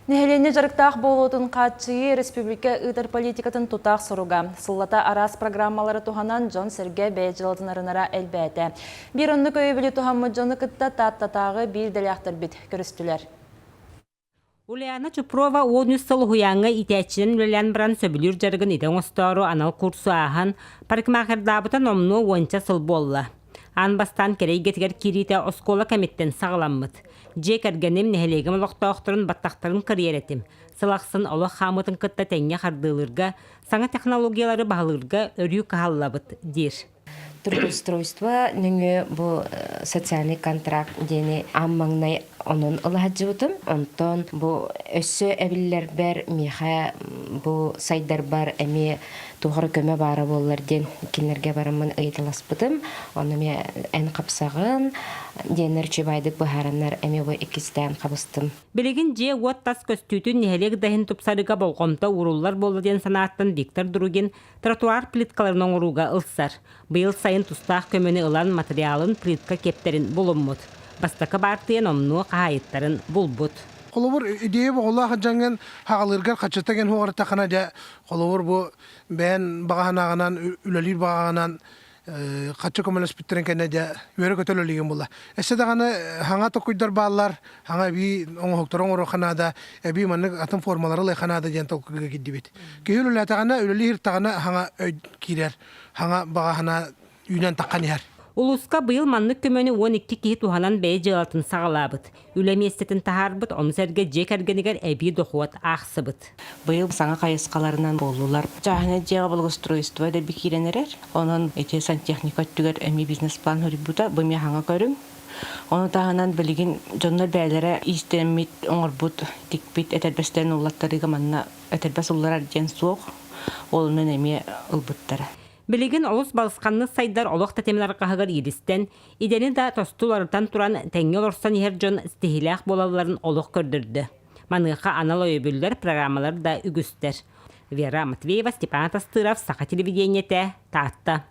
Нэһилиэнньэ дьарыктаах буолуутун хааччыйыы республика ыытар политикатын тутаах соруга. Сыллата араас программалары туһанан дьон-сэргэ бэйэ дьыалатын арынара элбээтэ. Биир оннук өйөбүлү туһаммыт дьону кытта Тааттатааҕы биир дэлээхтэрбит көрүстүлэр. Ульяна Чупрова 13 сыл уһуйааҥҥа иитээччинэн үлэлээн баран сөбүлүүр дьарыгын идэ оҥостоору анал курсу ааһан, парикмахердаабыта номнуо уонча сыл буолла. Аан бастаан кэрэ эйгэтигэр киириитэ оскуола кэмиттэн саҕаламмыт. Дьиэ кэргэним, нэһилиэгим олохтоохторун баттахтарын кырыйар этим. Сыл ахсын олох хаамыытын кытта тэҥҥэ хардыылыырга, саҥа технологиялары баһылыырга өрүү кыһаллабыт, диир. Трудоустройство нөҥүө бу социальный контракт диэни аан маҥнай онон ылаһадьыбытым. Онтон бу өссө эбиллэрбэр миэхэ бу сайдарбар эмиэ туох эрэ көмө баара буоллар диэн кинилэргэ бараммын ыйыталаспытым. Ону эмиэ эн хапсаҕын диэннэр үчүгэйдик быһаараннар эмиэ бу иккистээн хабыстым. Билигин дьиэ-уот тас көстүүтүн нэһилиэк да иһин тупсарыыга болҕомто ууруллар буолла диэн санааттан Виктор Другин тротуар плиткаларын оҥорууга ылсар. Быйыл сайын тустаах көмөнү ылан материалын плитка киэптэрин булуммут. Бастакы баартыйа номнуо хаһаайыттарын булбут. Холобур, идея боҕолоох дьаҥын хаҕалыыргар хаччыта гэн хуоҕартахына дьэ холобур бу бэйэн баҕаһанааҕынан үлэлиир баҕаҕынан хаччы көмөлөспүттэрин кэннэ дьэ үөрэ-көтө үлэлиигин буолла. Өссө даҕаны хаҥа токуйдар бааллар, хаҥа эбии оҥоһуктары оҥоруохха наада, эбии маннык атын формалары ылыахха наада диэн толкуйга киирдибит. Киһи үлэлээтэҕинэ, үлэлии сырыттаҕына хаҥа өй киирэр, хаҥа баҕаһына үүнэн таххан иһэр. Улууска быйыл маннык көмөнү 12 киһи туһанан бэйэ дьыалатын саҕалаабыт. Үлэ миэстэтин таһаарбыт, ону сэргэ дьиэ кэргэнигэр эбии дохуот аахсыбыт. Быйыл саҥа хайысхаларынан буоллулар. Чааһынай дьиэҕэ благоустройство дэлби киирэн эрэр. Онон ити сантехника өттүгэр эмиэ бизнес-план суруйбута. Бу эмиэ саҥа көрүҥ. Ону таһынан билигин дьоннор бэйэлэрэ иистэммит, оҥорбут, тикпит этэрбэстэрин уллаттарыыга манна этэрбэс улларар диэн суох. Ол онон эмиэ ылбыттара. Билигин олус балысханнык сайдар олох тэтимин арҕаһыгар иилистэн, идэни да тосту уларытан туран тэҥҥэ олорсон иһэр дьон ситиһиилээх буолалларын олох көрдөрдө. Маныаха анал өйөбүллэр, программалар да үгүстэр. Вера Матвеева, Степан Тастыров, Саха телевидениетэ, Таатта.